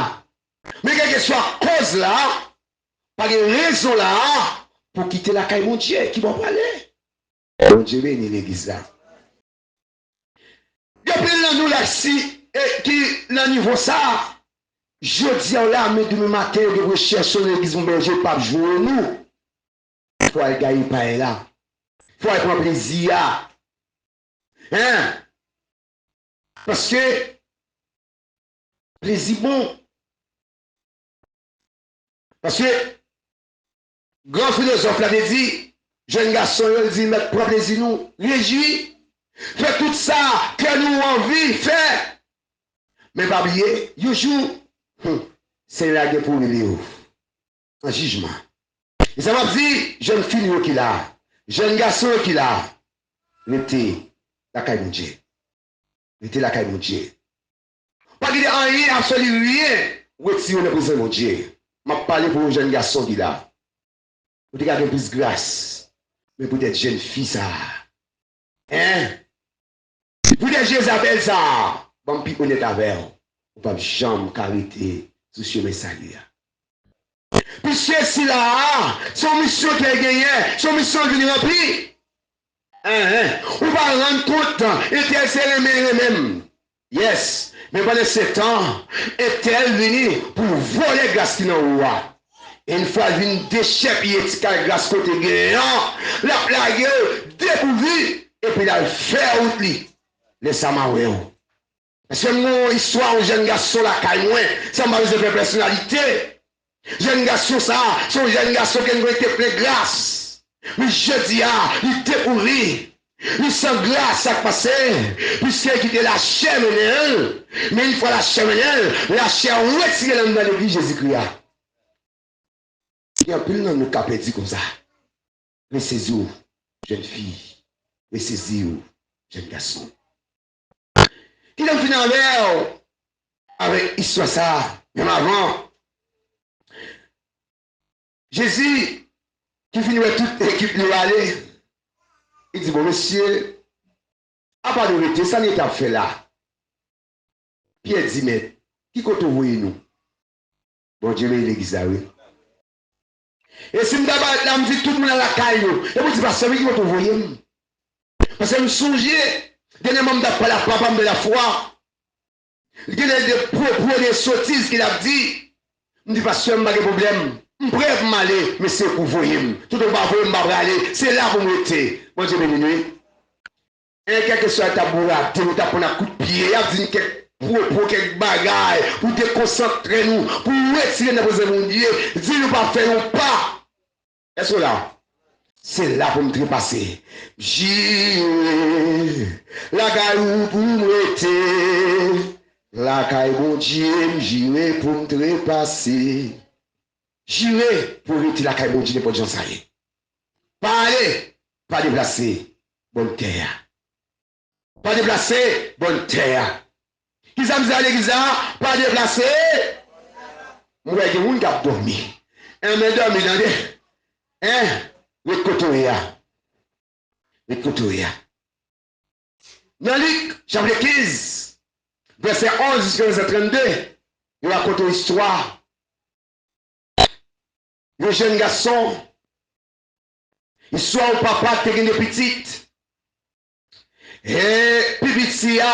Men kèlkeswa koz la, pa gen rezon la pou kite lakay Bondye. Ki bò w prale? Bondye beni legliz la. Gen anpil nan nou la si, e, ki nan nivo sa a. Jodi a w la, men demen maten yo gen pou yo chèche yon legliz pou bèje, yo p ap jwenn ou. Fò w al gaye pay la. Fò w al pran plezi a. Hein? Paske plezi bon. Paske gran filozòf la te di, jèn gason yo, li di, "Mèt pran plezi nou, rejwi, fè tout sa kè nou anvi fè." Men pa bliye, yon jou, hmm, Senyè a gen pou rele w an jijman. E sa m ap di, jèn fi nou yo ki la, jèn gason yo ki la, rete lakay Bondye. Rete lakay Bondye. Pa kite anyen, absoli ryen, retire w nan prezans Bondye. M ap pale pou yon jèn gason ki la. Ou te ka gen plis gras. Men poutèt jèn fi sa a. Hein? Poutèt Jezabèl sa a. Ban m pi onèt avè w. Ou p ap janm ka rete sou chemen sali a. Piske sila a, se yon misyon ke l genyen, se yon misyon l vin ranpli. Enhen. Ou pa rann kont, entèl se renmen l renmen m. Yes. Men pandan se tan, entèl vini pou vòlè gras ki nan ou a. E yon fwa l vin dechèpiye ti kal gras kote gen an, l ap lage w depouvri, epi l al fè wout li. Lè sa m a wè w. Paske m gen yon istwa yon jèn gason lakay mwen, sa m pa bezwen fè pèsonalite. Jèn gason sa a, se yon jèn gason ke m konnen ki te plen gras. Men jodi a, li depouvri. Li san gras, sa k pase? Piske li kite lachè mennen l. Men yon fwa lachè mennen l, lachè a retire l anndan legliz Jezikri a. Gen anpil nan nou k ap pèdi konsa. Resezi w, jèn fi. Resezi w, jèn gason. Kite m fini avè w avèk istwa sa a, menm avan. Jezi, ki fin wè tout ekip li yo ale, li di, "Bon, mesye, apa nou rete, sa nou t ap fè la?" Pyè di, "Mèt, ki kote w voye nou?" Bondye beni legliz la, wi. E si m ta parèt la, m di tout moun al lakay yo. E pou di, "Pastè, men ki kote w voye m?" Paske m sonje, dènyèman m t ap pale ak papa m de lafwa. Li gen de pwopo, de sotiz ke l ap di. M di, "Pastè, m pa gen pwoblèm. M prè pou m ale, men se ou k voye m. Toutotan w pa voye m, m pa prale. Se la pou m rete." Bondye beni nou, wi. E kèlkeswa y t ap bourade, nou t ap pran ak kout pye, y ap di n kèk pwopo, kèk bagay pou dekonsantre nou, pou retire n nan prezans Bondye, di nou pa fè yon pa. Èske w la? Se la pou m trepase. Jire lakay ou pou m rete. Lakay Bondye m jire pou m trepase. Jire pou rete lakay Bondye nenpòt jan sa ye. Pa ale, pa deplase, bòn tè a. Pa deplase, bòn tè a. Kisa m di a legliz la? Pa deplase. M wè gen moun k ap dòmi. Enben dòmi, tande. Hein? Ret kote w ye a. Ret kote w ye a. Nan Lik, chapit kenz, vèsè onz jiska vèsè trannde, yo rakonte yon istwa. Yon jèn gason, istwa yon papa ki te gen de pitit. E pi piti a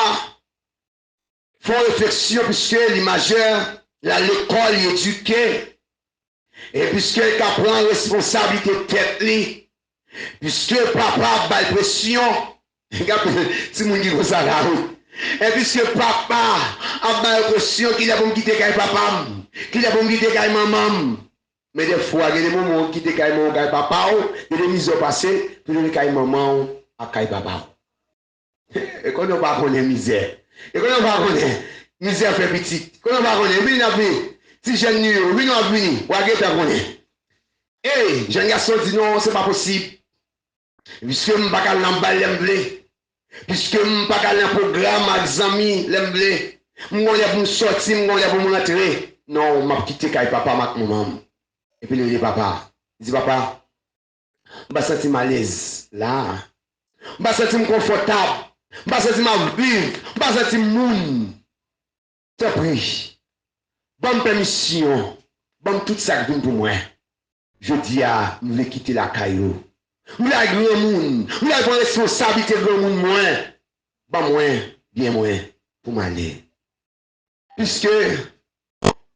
fè yon refleksyon, piske li majè, l al lekòl, li edike. E piske l ka pran responsablite tèt li, piske papa ap ba l presyon, gade timoun ki konsa la, wi. E piske papa ap ba l presyon, kilè pou m kite kay papa m? Kilè pou m kite kay manman m? Men dèfwa, gen de moman w kite kay manman w, kay papa w, gen de mizè w pase, pou w rete kay manman w ak kay papa w. E konnen w pa konnen mizè. E konnen w pa konnen mizè fè pitit. Konnen w pa konnen. Vini n ap vini. Ti jèn nou yo, vini w ap vini. W a gentan konnen. Ey, jèn gason di, "Non, se pa posib. Piske m pa ka al nan bal lè m vle. Piske m pa ka al nan pwogram ak zanmi lè m vle. M gon lè pou m sòti, m gon lè pou m rantre. Non, m ap kite kay papa m ak manman m." Epi li rele papa. Li di, "Papa, m pa santi m alèz la a. M pa santi m konfòtab. M pa santi m ap viv. M pa santi m moun. Tanpri, ban m pèmisyon. Ban m tout sa k vin pou mwen. Jodi a, m vle kite lakay ou. M vle al granmoun. M vle al pran responsablite granmoun mwen. Ban mwen byen mwen pou m ale." Piske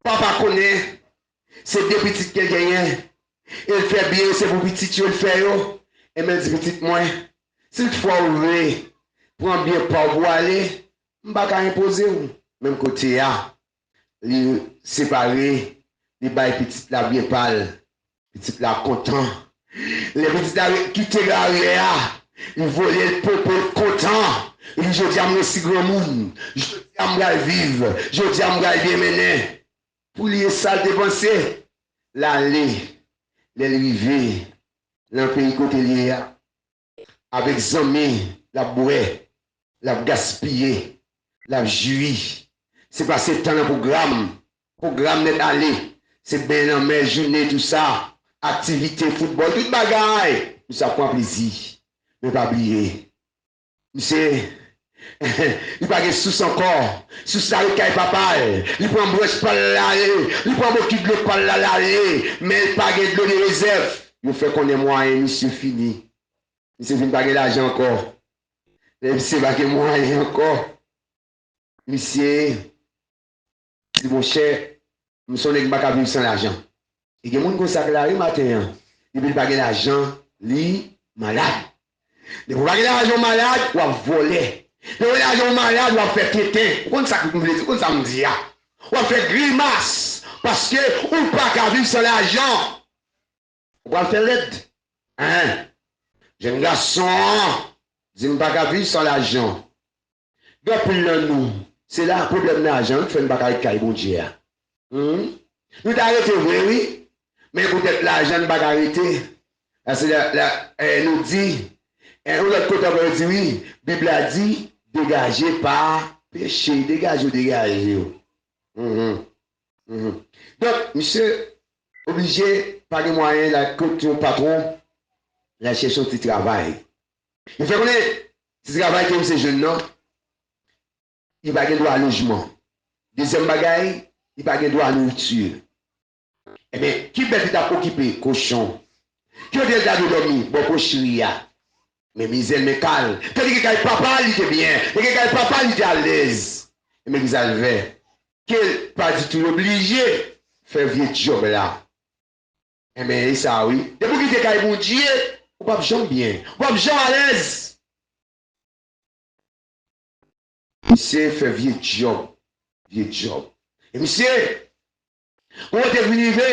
papa konnen se de pitit ke l genyen, e l fè byen yo, se pou pitit yo l fè yo, enben l di, "Pitit mwen, si toutfwa ou vle pran byen pa w pou w ale, m pa ka enpoze w." Menm kote a, li separe, li bay pitit la byen pa l. Pitit la kontan. Lè pitit la kite garyè a, li vole, l ponpe, l kontan. Li di, "Jodi a m resi granmoun. Jodi a m pral viv. Jodi a m pral byen mennen." Pou li, e sa l te panse. L ale. Lè l rive nan peyi kote l ye a, avèk zanmi, l ap bwè, l ap gaspiye, l ap jwi, Se pase tan nan pwogram. Pwogram nèt ale. Se ben lanmè, jounen, tou sa. Aktivite, foutbòl, tout bagay. Misye ap pran plezi. Men pa bliye. Misye, li pa gen sous ankò. Sous la ret kay papa l. Li pran branch pa l l ale. Li pran bokit dlo pa l la l ale. Men l pa gen dlo de rezèv. Yo fè konnen mwayen misye fini. Misye vin pa gen lajan ankò. Lè misye pa gen mwayen ankò. Misye di, monchè, m se yon nèg m pa ka viv san lajan. E gen moun konsa k la wi maten an. Depi l pa gen lajan, li malad. Depi w pa gen lajan, w malad, w ap vòlè. Depi w gen lajan, w malad, w ap fè tenten. Ou konn sa m vle di, ou konn sa m di a. W ap fè grimas. Paske ou pa ka viv san lajan. Ou pral fè lèd. Hein? Jèn gason an di m pa ka viv san lajan. Gen anpil nan nou, se la pwoblèm lajan ki fè n pa ka ret kay Bondye a. Hmm? Nou ta rete vre, wi. Men poutèt lajan, n pa ka rete. Paske la, la, eh, nou di, eh, yon lòt kote ankò, yo di, wi, Bib la di, degaje pa peche, degaje w, degaje w. Mhm. Mhm. Donk, misye oblije pa gen mwayen, l al kot yon patwon, l al chèche yon ti travay. Yo fè konnen ti travay ke misye jwenn nan, li pa gen dwa lojman. Dezyèm bagay, li pa gen dwa nouriti. Ebyen, ki bèt li t ap okipe? Kochon. Ki kote l ta dwe dòmi? Bò kochri a. Men mizè l, men ka l. Tandike kay papa l, li te byen. Tandike kay papa l, li te alèz. Ebyen, kisa l fè? Ke l pa ditou oblije fè vye djòb la. Enben, e sa wi. Depi w kite kay Bondye, ou p ap janm byen. Ou p ap janm alèz. Misye fè vye djòb. Vye djòb. E misye, kote vin rive,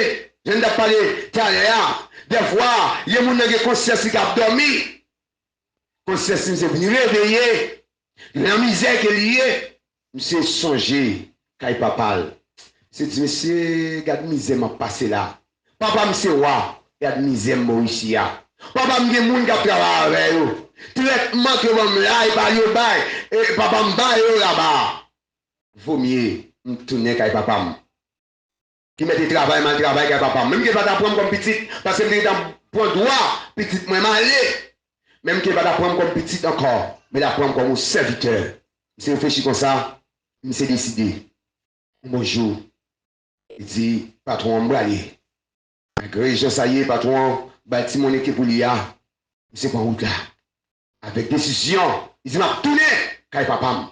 jan n t ap pale talè a, dèfwa, gen moun nan gen konsyans li k ap dòmi. Konsyans misye vin reveye. Nan mizè ke li ye, misye sonje kay papa l. Misye di, mesye, gad mizè m ap pase la. Papa m se wa, gad mizè m bò isi a. Papa m gen moun k ap travay avè yo. Trètman ke yo ban m la, e pa yo bay, e papa m ba yo laba. Vomye m tounen kay papa m. Ki mete travay, m al travay kay papa m. Menm ke l pa ta pran m kòm pitit, paske m te gentan pran dwa pitit mwen, m ale. Menm ke l pa ta pran m kòm pitit ankò, men l ap pran m kòm yon sèvitè. Misye reflechi konsa, misye deside. Yon bon jou, li di patwon an, m prale. Malgre jan sa ye, patwon an bay ti monnen ke pou li a, misye pran wout la. Avèk desizyon, li di, m ap tounen kay papa m.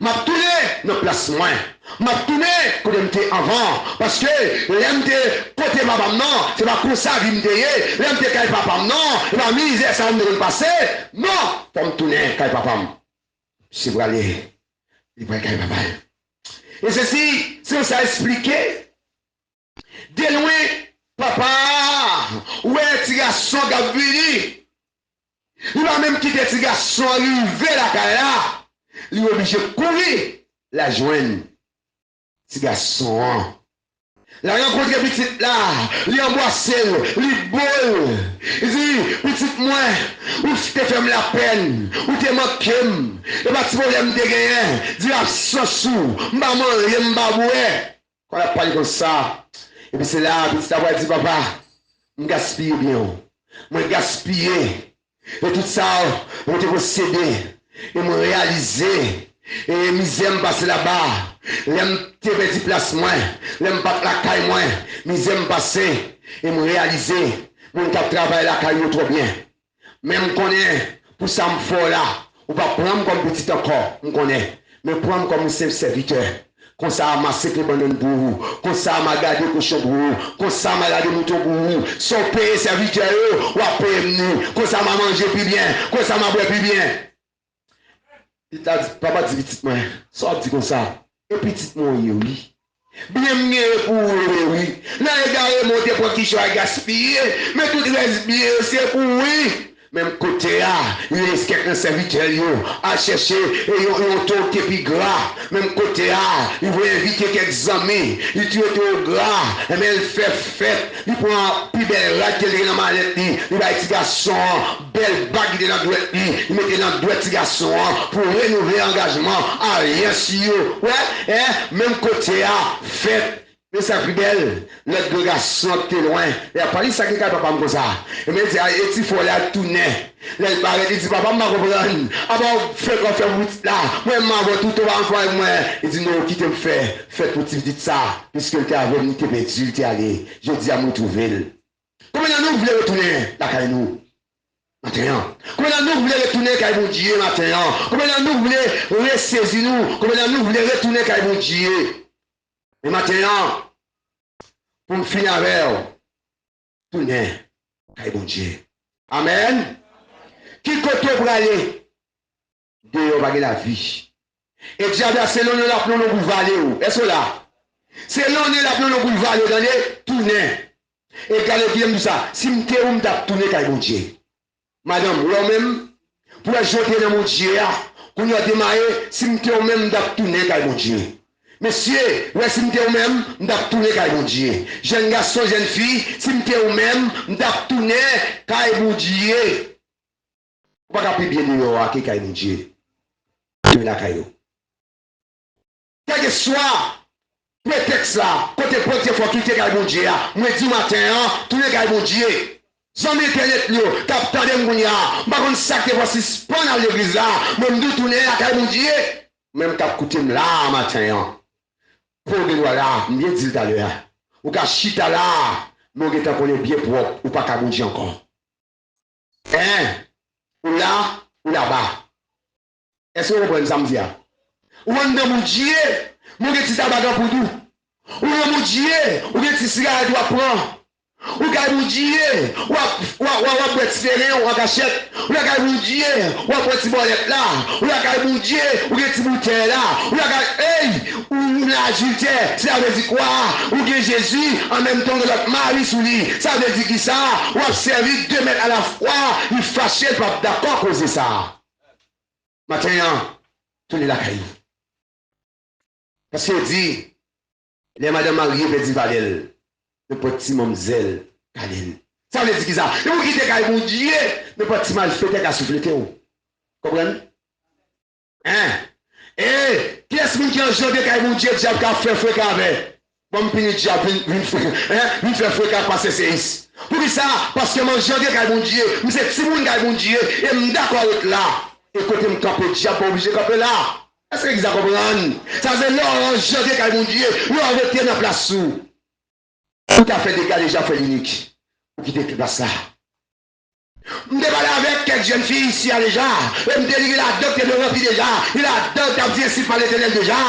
M ap tounen nan plas mwen. M ap tounen kote m te anvan. Paske lè m te kote papa m nan, se pa konsa vi m te ye. Lè m te kay papa m nan, se pa mizè sa yo m te konn pase. Non, fò m tounen kay papa m. Misye prale, li pral kay papa l. E sesi, se konsa esplike. De lwen, papa a wè ti gason k ap vini. Li pa menm kite ti gason an rive lakay la. Li oblije kouri l al jwenn ti gason an. L al rankontre pitit la, li anbwase l, li bo l. Li di, pitit mwen, ou te fè m lapèn, ou te manke m. E pa ti pwoblèm m te genyen, di absans ou, m pa manje, m pa bwè. Kòm l ap pale konsa, epi se la pitit la pral di, papa, m gaspiye byen w. Mwen gaspiye. E tout sa mwen te posede. E mwen reyalize. E mizè m pase laba. Lè m te pèdi plas mwen. Lè m pa t lakay mwen. Mizè m pase. E mwen reyalize. Moun k ap travay lakay yo twò byen. Men m konnen, pou sa m fè w la, ou p ap pran m kòm pitit ankò, m konnen. Men pran m kòm yon senp sèvitè. Konsa m a sepe bannann pou ou. Konsa m a gade kochon pou ou. Konsa m a gade mouton pou ou. Sa w peye sèvitè yo, w ap peye m li. Konsa m a manje pi byen. Konsa m a bwè pi byen. Li ta di, papa di pitit mwen, sa w ap di konsa? E pitit mwen w ye wi. Byen m genyen pou ou yo ye wi. Nan egare mwen w te pran kichòy gaspiye, men tout rès byen yo se pou ou wi. Menm kote a, li rele kèk nan sèvitè l yo al chèche yon, yon towo ki te pi gra. Menm kote a, li voye envite kèk zanmi, li tiye towo gra, enben l fè fèt, li pran pi bèl rad ke l te gen nan malèt li, li bay ti gason an bèl bag ki te nan dwèt li, li mete nan dwèt ti gason an pou renouvle angajman alyans yo. Wè, en, menm kote a, fèt. Men sa k pi bèl, lòt gran gason an ki te lwen, lè y ap pale, sa ki kay papa m konsa? Ebyen, li di, a, e ti frè w la tounen. Lè l parèt, li di, papa, m pa konprann. Apa w fèt w ap fè pou pitit la? Mwen menm avè w, tout tan w pa anfòm avèk mwen. Li di, non, kite m fè fèt pou ti pitit sa. Piske l te avè m, li te pèdi, li te ale. Jodi a, m retwouve l. Konbyen nan nou vle retounen lakay nou maten an? Konbyen nan nou vle retounen kay Bondye maten an? Konbyen nan nou vle resezi nou? Konbyen nan nou vle retounen kay Bondye? Men maten an, pou m fini avè w, tounen kay Bondye. Amèn. Ki kote w prale? Deyò pa gen lavi. E dyab la, se lonlon l ap lonlon pou vale w. Èske w la? Se lonlon l ap lonlon pou vale w, tande? Tounen. E gade ki m di sa, si m te ou, m t ap tounen kay Bondye. Madanm, ou wè w menm, pou wè jan w te nan Bondye a, kounye a w demaye, si m te ou menm, m t ap tounen kay Bondye. Mesye, ou wè si m te ou menm, m t ap tounen kay Bondye. Jèn gason, jèn fi, si m te ou menm, m t ap tounen kay Bondye. Ou pa ka pi byen deyò a ke kay Bondye. Tounen lakay ou. Kèlkeswa pretèks la, kote Bondye fè w kite kay Bondye a, mwen di w maten an, tounen kay Bondye. Zanmi entènèt yo k ap tande m kounye a, m pa konn sa k te fè w sispann al legliz la, men m di w tounen lakay Bondye. Menm k ap koute m la a maten an, pou w gen dwa la, m byen di l talè a, ou ka chita la a, men w gentan konnen byen pwòp, ou pa ka Bondye ankò. En, ou la, ou laba. Èske w konprann sa m di a? Ou anndan Bondye, men w gen ti tabagan pou dou. Ou nan Bondye, ou gen ti sigarèt w ap pran. Ou kay Bondye, w ap, w ap, w ap, w ap bwè ti feren w an kachèt. Ou lakay Bondye, w ap pran ti bòlèt la. Ou lakay Bondye, ou gen ti boutèy la. Ou lakay, ey! Ou nan adiltè, sa vle di kwa? Ou gen Jezi, an menm tan w gen lòt mari sou li. Sa vle di kisa? W ap sèvi de mèt alafwa, li fache, l p ap dakò koze sa. Maten an, tounen lakay ou. Paske yo di, lè madanm marye pèdi valè l, nenpòt ti manmzèl kale l. Sa vle di kisa? Depi w kite kay Bondye, nenpòt ti malfetè ka souflete w. Konprann? Hein? E kiyès moun ki anjandre kay Bondye, dyab ka fè freka avè? Ban m pini dyab vin, vin, hein? Vin fè freka ak pastè Seyis. Poukisa? Paske m anjandre kay Bondye. M se timoun kay Bondye. E m dakò ret la. E kote m kanpe, dyab pa oblije kanpe la. Èske legliz la konprann? Sa vle lè w anjandre kay Bondye, lè w rete nan plas ou, ou ta fè dega deja, frè Linik. Ou kite plas la. M te pale avèk kèk jèn fi isi a deja. E m te di gen ladan k te dwe ranpli deja. Gen ladan k t ap di ensi pale Letènèl deja.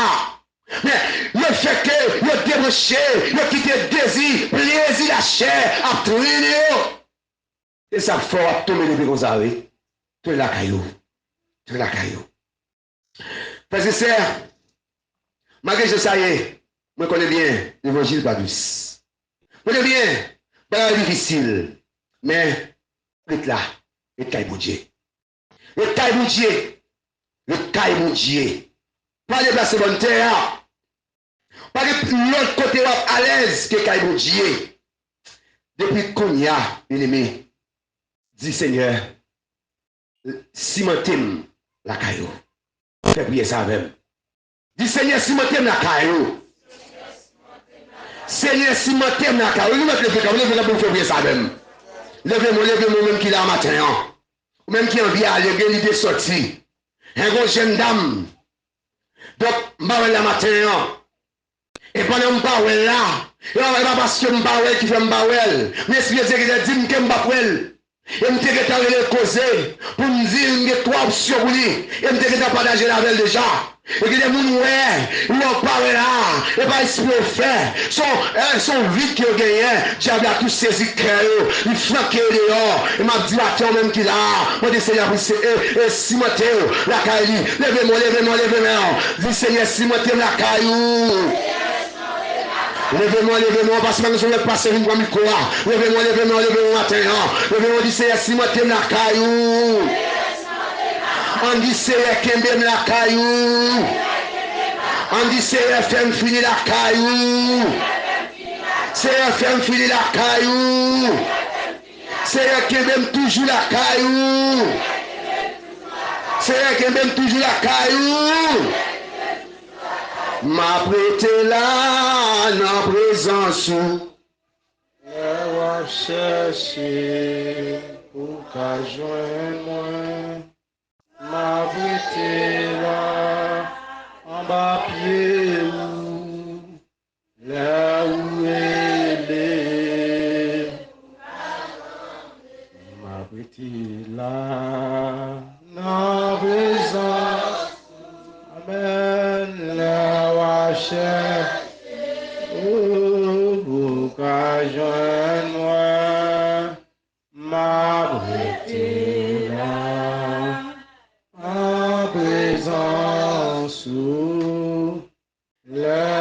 Men, lefètke yo debranche, yo kite dezi, plezi lachè ap trennen yo. Se sa k fè w ap tonbe leve konsa, wi. Tounen lakay ou. Tounen lakay ou. Frè e sè, malgre jan sa ye, mwen konnen byen, levanjil pa dous. Mwen konnen byen, bagay difisil. Men, ret la, ret kay Bondye. Ret kay Bondye. Ret kay Bondye. Pa deplase bòn tè a. Pa gen lòt kote w ap alèz ke kay Bondye. Depi kounye a, byeneme, di, Senyè, simante m lakay ou. Fè priyè sa avè m. Di, Senyè, simante m lakay ou. Senyè, simante m lakay ou. Nou mèt leve kanpe, leve kanpe, nou fè priyè sa avè m. Leve men w, leve men w, ou menm ki la maten an. Ou menm ki anvi ale, gen lide sòti. Gen yon jèn dam. Donk, m pa wè l la maten an. E pandan m pa wè l la, e pa, e pa paske m pa wè l ki fè m pa wè l. Men Lespri Bondye gentan di m ke m p ap wè l. E m te gentan rele l koze pou m di l m gen twa opsyon pou li. E m te gentan pataje l avè l deja. E gen de moun wè, lè w pa wè la, e pa espre w fè. Se yon, eh, se yon vid ke yo genyen. Dyab la tou sezi kè yo. Li flanke yo deyò. E m ap di w atè, ou menm ki la a, mande Senyè a pou se, e, e, simante w lakay li. Leve men w, leve men w, leve men w. Di, Senyè, simante m lakay ou. Leve men w, leve men w, paske pa gen sou lèt pase vin pran mikwo a. Leve men w, leve men w, leve men w maten an. Leve men w, di Seyè, simonte m lakay ou. Ann di Seyè, kenbe m lakay ou. Ann di Seyè, fè m fini lakay ou. Seyè, fè m fini lakay ou. Seyè, kenbe m toujou lakay ou. Seyè, kenbe m toujou lakay ou. M ap rete la nan prezans ou. Lè w ap chèche pou w ka jwenn mwen, m ap rete la anba pye ou. Lè ou rele, m ap rete la nan prezans. Amèn. Lè w ap chèche pou w ka jwenn mwen, m ap rete la an prezans ou. Lè